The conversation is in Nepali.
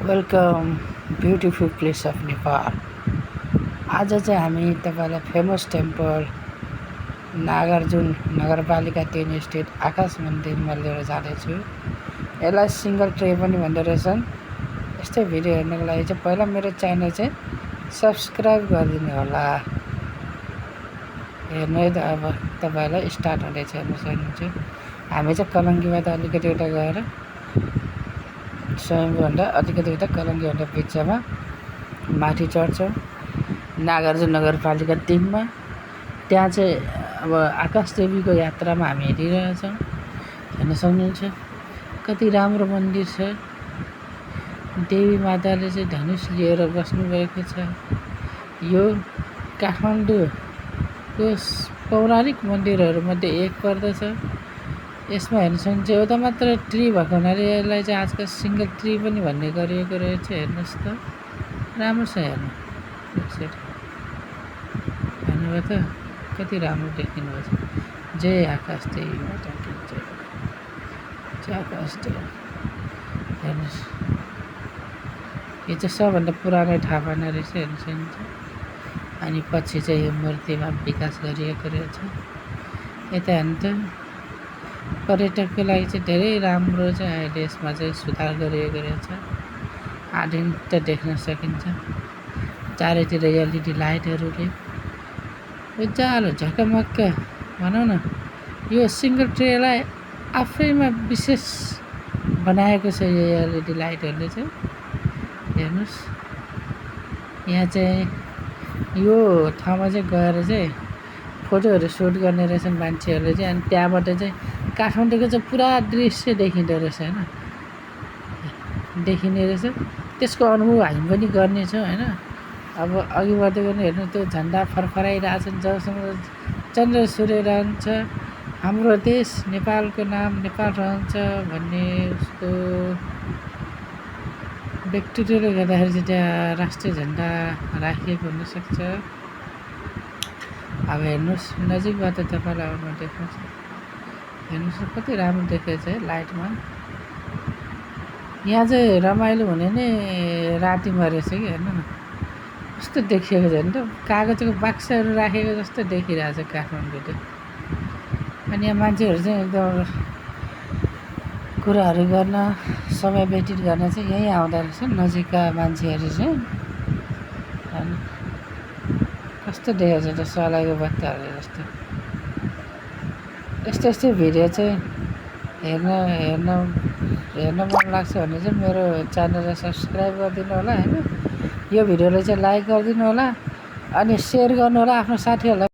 Welcome beautiful place of Nepal. आज चाहिँ हामी तपाईलाई फेमस टेम्पल नागार्जुन नगरपालिका 3 स्टेट आकाश मन्दिरमा लिएर जाँदैछु। यसलाई सिंगल ट्रे पनि भन्दो रहेछन्। यस्तै भिडियो हेर्नको लागि चाहिँ पहिला मेरो च्यानल चाहिँ सब्स्क्राइब गरिदिनु होला। हेर्नु है त, अब तपाईलाई स्टार्ट हुँदैछ। हेर्नु सक्नुहुन्छ हामी चाहिँ कलङ्गीबाट अलिकति उता गएर स्वयंभूभन्दा अलिकति उता कलङ्गीभन्दा बिचमा माथि चढ्छौँ नागार्जुन नगरपालिका 3 मा। त्यहाँ चाहिँ अब आकाश देवीको यात्रामा हामी हिँडिरहेछौँ। हेर्न सक्नुहुन्छ कति राम्रो मन्दिर छ। देवी माताले चाहिँ धनुष लिएर बस्नुभएको छ। यो काठमाडौँको पौराणिक मन्दिरहरूमध्ये एक पर्दछ। यसमा हेर्न सक्नुहुन्छ एउटा मात्र ट्री भएको हुनाले यसलाई चाहिँ आजकल सिंगल ट्री पनि भन्ने गरिएको रहेछ। हेर्नुहोस् त, राम्रो छ। हेर्नुभयो त कति राम्रो देखिनु भएको छ। जय आकाश देवी माता की जय। जय आकाश देवी। हेर्नुहोस् यो चाहिँ सबभन्दा पुरानो ठापना रहेछ। हेर्नु सक्नुहुन्छ। अनि पछि चाहिँ यो मूर्तिमा विकास गरिएको रहेछ। यता हेर्नु त पर्यटकको लागि चाहिँ धेरै राम्रो चाहिँ अहिले यसमा चाहिँ सुधार गरिएको रहेछ। आधुनिक त देख्न सकिन्छ। चारैतिर एलइडी लाइटहरूले उज्यालो झकमक्क भनौँ न। यो सिंगल ट्रेलाई आफैमा विशेष बनाएको छ यो एलइडी लाइटहरूले चाहिँ। हेर्नुहोस् यहाँ चाहिँ यो ठाउँमा चाहिँ गएर चाहिँ फोटोहरू सुट गर्ने रहेछन् मान्छेहरूले चाहिँ। अनि त्यहाँबाट चाहिँ काठमाडौँको चाहिँ पुरा दृश्य देखिँदो रहेछ होइन, देखिने रहेछ। त्यसको अनुभव हामी पनि गर्नेछौँ होइन। अब अघि बढ्दै गर्नु हेर्नु त्यो झन्डा फरफराइरहेछन्। जबसम्म चन्द्र सूर्य रहन्छ हाम्रो देश नेपालको नाम नेपाल रहन्छ भन्ने उसको व्यक्तित्वले गर्दाखेरि चाहिँ त्यहाँ राष्ट्रिय झन्डा राखिएको हुनसक्छ। अब हेर्नुहोस् नजिकबाट तपाईँलाई अब म देखाउँछु। हेर्नुहोस् कति राम्रो देखेको छ है लाइटमा। यहाँ चाहिँ रमाइलो हुने नै रातिमा रहेछ कि। हेर्नु न कस्तो देखिएको छ नि त, कागजको बाक्सहरू राखेको जस्तो देखिरहेछ काठमाडौँ त। अनि यहाँ मान्छेहरू चाहिँ एकदम कुराहरू गर्न समय व्यतीत गर्न चाहिँ यहीँ आउँदो रहेछ नजिकका मान्छेहरू चाहिँ। कस्तो देखेको छ त सलाइको बत्ताहरू जस्तो। यस्तै भिडियो चाहिँ हेर्न मन लाग्छ भने चाहिँ मेरो च्यानललाई सब्स्क्राइब गरिदिनु होला होइन। यो भिडियोलाई चाहिँ लाइक गरिदिनु होला अनि सेयर गर्नु होला आफ्नो साथीहरूलाई।